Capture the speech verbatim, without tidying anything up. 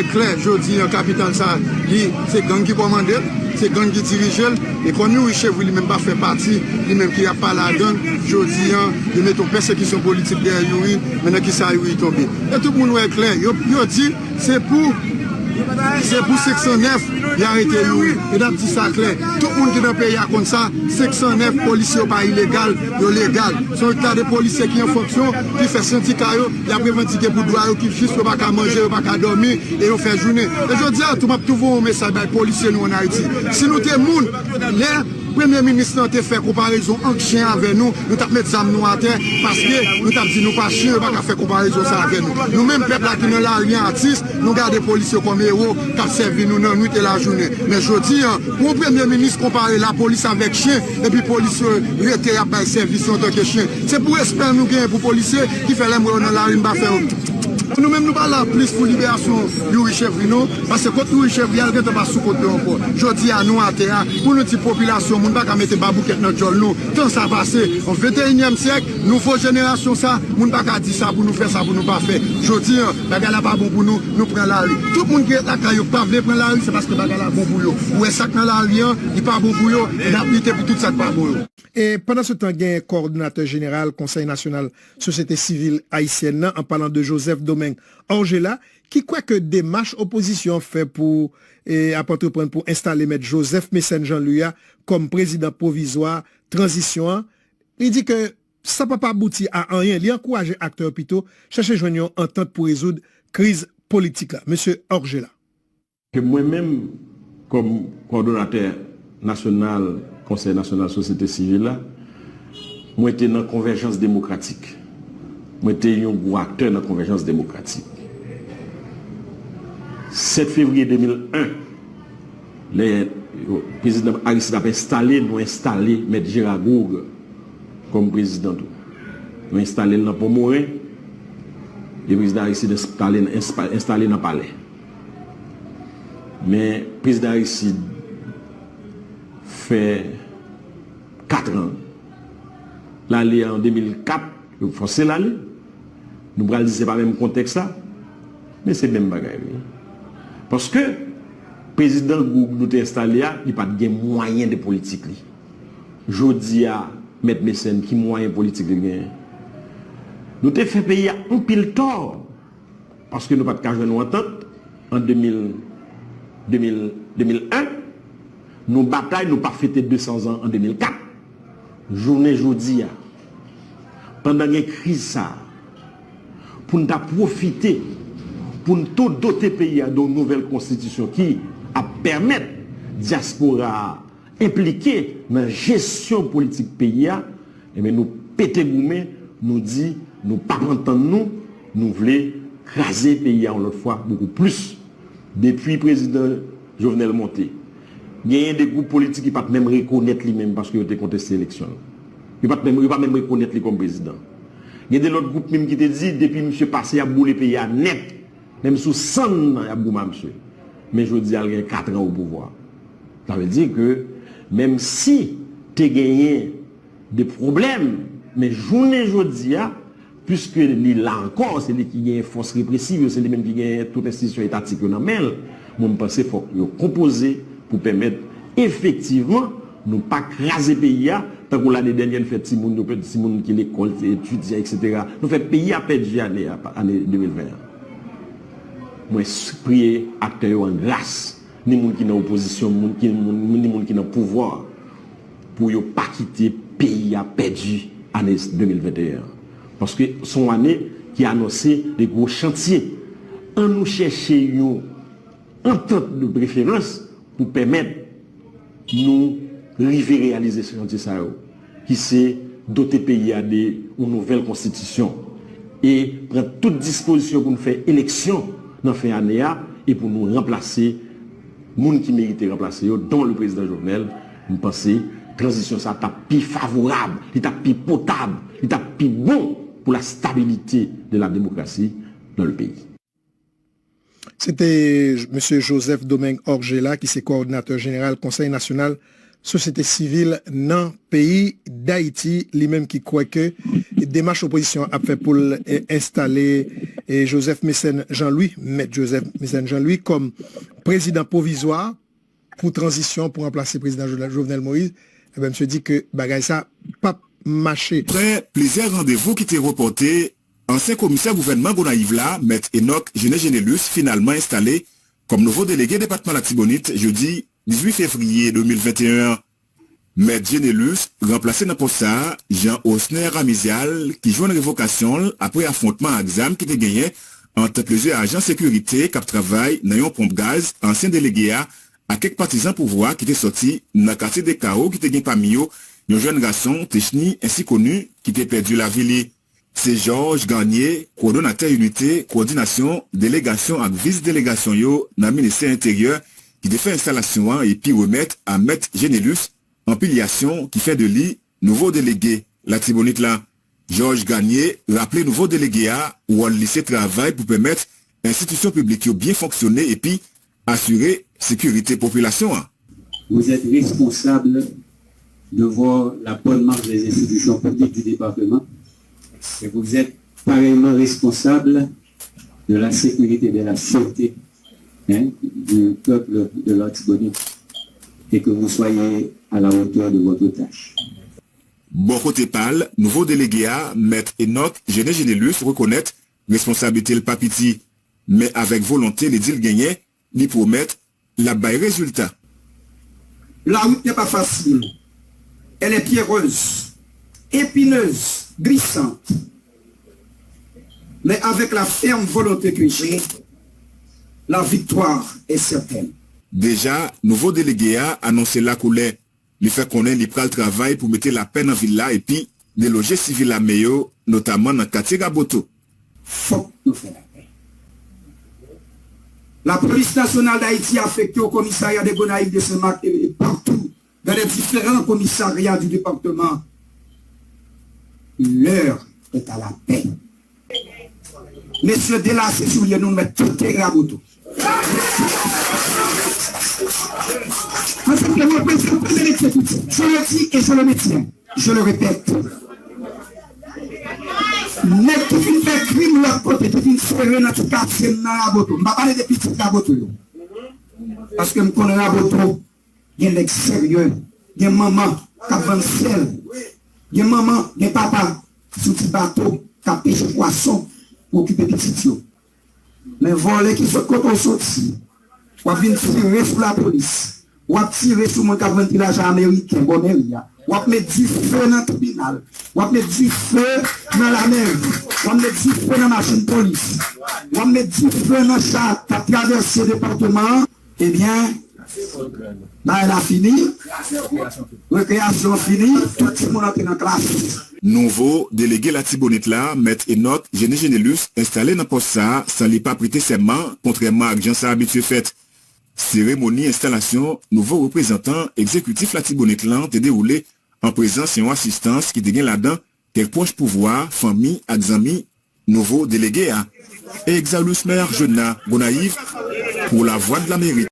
Klè, jodi an, kapital sa, li, se gang ki kòmande l, se gang ki dirije l, e kòm Youri Chevry li menm pa fè pati, li menm ki ap pale a gang, jodi an, yo mete yon pèsekisyon politik dèyè Youri, men nan kisa Youri tonbe. E tout moun wè klè, yo, yo di, se pou, se pou senk san nèf, y arete Youri. E n ap di sa klè, tout moun ki nan peyi a konn sa, senk san nèf polisye yo pa ilegal, yo legal. Se yon ta de polisye ki an fonksyon, ki fè sendika yo, y ap revandike pou dwa yo ki jis, yo pa ka manje, yo pa ka dòmi, e yo fè jounen. E jodi a tou, m ap tou voye yon mesaj bay polisye nou ann Ayiti. Si nou te moun, lè premye minis lan te fè konparezon ant chen avè nou, nou t ap met zam nou atè, paske nou t ap di nou pa chen, yo pa ka fè konparezon sa avè nou. Nou menm pèp la ki nan lari an, atis, nou gade polisye kòm ewo k ap sèvi nou nan nwit e lajounen. Men jodi an, pou yon premye minis konpare lapolis avèk chen, epi polisye rete y ap bay sèvis yo antanke chen. Se pou respè nou genyen pou polisye ki fè lè m wè yo nan lari m pa fè yo. Nou menm nou pa la plis pou liberasyon Youri Chevry non, paske kot Youri Chevry al gentan pa sou kont nou ankò. Jodi a nou atè a, pou nou di popilasyon, moun pa ka mete baboukèt nan djòl nou. Tan sa pase, an venteyinyèm syèk, nouvo jenerasyon sa, moun pa ka di sa pou nou fè, sa pou nou pa fè. Jodi an, bagay la pa bon pou nou, nou pran lari. Tout moun ki ret lakay yo pa vle pran lari, se paske bagay la bon pou yo. Ou wè sa k nan lari an, li pa bon pou yo, e n ap lite pou tout sa k pa bon yo. E pandansetan, gen kowòdonatè jeneral Konsèy Nasyonal Sosyete Sivil Ayisyèn nan, an palan de Joseph Domingue Orgella, ki kwè ke demach opozisyon an fè pou, e, ap antreprann pou enstale Mèt Joseph Mécène Jean Louis a kòm prezidan pwovizwa tranzisyon an, li di ke sa p ap abouti a anyen. Li ankouraje aktè yo pito chèche jwenn yon antant pou rezoud kriz politik la. Mesye Orgella. Ke mwen menm, kòm kowòdonatè nasyonal Konsèy Nasyonal Sosyete Sivil la, mwen te nan Konvèjans Demokratik. Mwen te yon gwo aktè nan Konvèjans Demokratik. Sèt fevriye de mil en, lè prezidan Aristide ap enstale, nou enstale Mèt Gérard Gourgue kòm prezidan tou. Nou enstale l nan Pòmoren, e prezidan Aristide enstale, enstale nan Palè. Men prezidan Aristide fè kat an. L ale an de mil kat, yo fòse l ale. Nou pral di se pa menm kontèks la, men se menm bagay wi. Paske prezidan Gourgue nou te enstale a, li pa t gen mwayen de politik li. Jodi a, Mèt Mécène, ki mwayen politik li genyen? Nou te fè peyi a anpil tò. Paske nou pa t ka jwenn yon antant an de mil, de mil, de mil en, nou batay, nou pa fete de san zan an de mil kat. Jounen jodi a, pandan gen kriz sa a, pou n ta pwofite, pou n tou dote peyi a de yon nouvèl konstitisyon ki ap pèmèt dyaspora a enplike nan jesyon politik peyi a, ebyen, nou pete goumen, nou di, nou p ap antann nou, nou vle kraze peyi a yon lòt fwa, bokou plis. Depi prezidan Jovenel monte, genyen de gwoup politik ki pa t menm rekonèt li menm paske yo te konteste eleksyon l. Yo pa t menm, yo pa menm rekonèt li kòm prezidan. Gen de lòt gwoup menm ki te di, depi misye pase, y ap boule peyi a nèt. Menm sou sann nan, y ap goumen a misye. Men jodi a, l gen kat an o pouvwa. Sa vle di ke, menm si te genyen de pwoblèm, men jounen jodi a, piske li la ankò, se li ki genyen fòs represiv yo, se li menm ki genyen tout enstitisyon etatik yo nan men l, mwen, m panse fòk yo konpoze pou pèmèt efektivman nou pa kraze peyi a, tankou lane dènyè n fè timoun, nou pèdi timoun ki lekòl, etidyan, etsetera. Nou fè peyi a pèdi ane a, ane de mil ven an. Mwen s-, priye aktè yo an gras, ni moun ki nan opozisyon, moun ki, moun, ni moun ki nan pouvwa, pou yo pa kite peyi a pèdi ane de mil venteyen an. Paske se yon ane ki anonse de gwo chantye. Ann nou chèche yon antant de preferans pou pèmèt nou rive reyalize chantye sa yo, ki se dote peyi a de yon nouvèl konstitisyon e pran tout dispozisyon pou n fè eleksyon nan fen ane a e pou nou ranplase moun ki merite ranplase yo, dont le prezidan Jovenel. M panse tranzisyon sa t ap pi favorab, li t ap pi potab, li t ap pi bon pour la stabilité de la démocratie dans le pays. Se te mesye Joseph Domingue Orgella, ki se kowòdinatè jeneral Konsèy Nasyonal sosyete sivil nan peyi Dayiti, li menm ki kwè ke demach opozisyon an ap fè pou l, e, enstale, e, Joseph Mécène Jean-Louis, Mèt Joseph Mécène Jean-Louis, kòm prezidan pwovizwa pou tranzisyon, pou ranplase prezidan Jovenel, Jovenel Moïse, ebyen, misye di ke bagay sa p ap mache. Apre plizyè randevou ki te repòte, ansyen komisè gouvènman Gonayiv la, Mèt Enock Gené Génélus, finalman enstale kòm nouvo delege depatman Latibonit jodi dizuit fevriye de mil venteyen an. Mèt Génélus ranplase nan pòs sa a Jean Osner Ramizial, ki jwenn revokasyon l apre afwontman ak zam ki te genyen ant plizyè ajan sekirite k ap travay nan yon ponp gaz ansyen delege a ak kèk patizan pouvwa ki te sòti nan katye de Kawo, ki te gen pami yo yon jèn gason, Techny, ensi koni, ki te pèdi lavi li. Se Georges Garnier, kowòdonatè inite kowòdinasyon delegasyon ak vis delegasyon yo nan ministè Enteryè, ki te fè enstalasyon an epi remèt a Mèt Génélus anpilyasyon ki fè de li nouvo delege Latibonit la. Georges Garnier raple nouvo delege a wòl li se travay pou pèmèt enstitisyon piblik yo byen fonksyone epi asire sekirite popilasyon an. Vous êtes responsable de voir la bonne marche des institutions publiques du département et vous êtes pareillement responsable de la sécurité, de la sûreté, hein, du peuple de l'Artibonite et que vous soyez à la hauteur de votre tâche. Bò kote pa l, nouvo delege a, Mèt Enock Gené Génélus, rekonèt responsablite l pa piti, men avèk volonte li di l genyen, li pwomèt l ap bay rezilta. La route n'est pas facile. Elle est pierreuse, épineuse, glissante. Mais avec la ferme volonté que j'ai, la victoire est certaine. Deja, nouvo delege a anonse lakoulè. Li fè konnen li pral travay pou mete lapè nan vil la epi deloje sivil ame yo, notaman nan katye Raboto. Fòk nou fè lapè. La police nationale d'Haïti affectée au commissariat de Gonaïves, de Saint-Marc et, et partout dans les différents commissariats du département. L'heure est à la paix. Mesye, delase soulye nou, nou mèt kite Raboto. An tant que représentant de l'exécutif, je le dis et je le maintiens, je le répète. Nèg ki fin fè krim lòt kote, ki fin sere nan ti katye m nan Raboto. M pa pale de pitit Raboto yo. Paske m konn Raboto, gen nèg serye, gen manman k ap vann sèl, gen manman, gen papa sou ti bato k ap peche pwason pou okipe pitit yo. Men vòlè ki sot kote w soti, w ap vin tire sou lapolis, w ap tire sou moun k ap vann ti lajan ameriken bò meri a, w ap met dife nan tribinal, w ap met dife nan lamèri, w ap met dife nan machin polis, w ap met dife nan cha k ap travèse depatman an. Ebyen, bagay la fini, rekreyasyon an fini, tout timoun antre nan klas. Nouvo delege Latibonit la, Mèt Enock Gené Génélus, enstale nan pòs sa a san li pa prete sèman, kontrèman ak jan sa abitye fèt. Seremoni enstalasyon nouvo reprezantan egzekitif Latibonit lan te dewoule an prezans yon asistans ki te gen ladan kèk pwòch pouvwa, fanmi ak zanmi nouvo delege a. Exaulus Maire Jona Gonayiv pou Lavwadlamerik.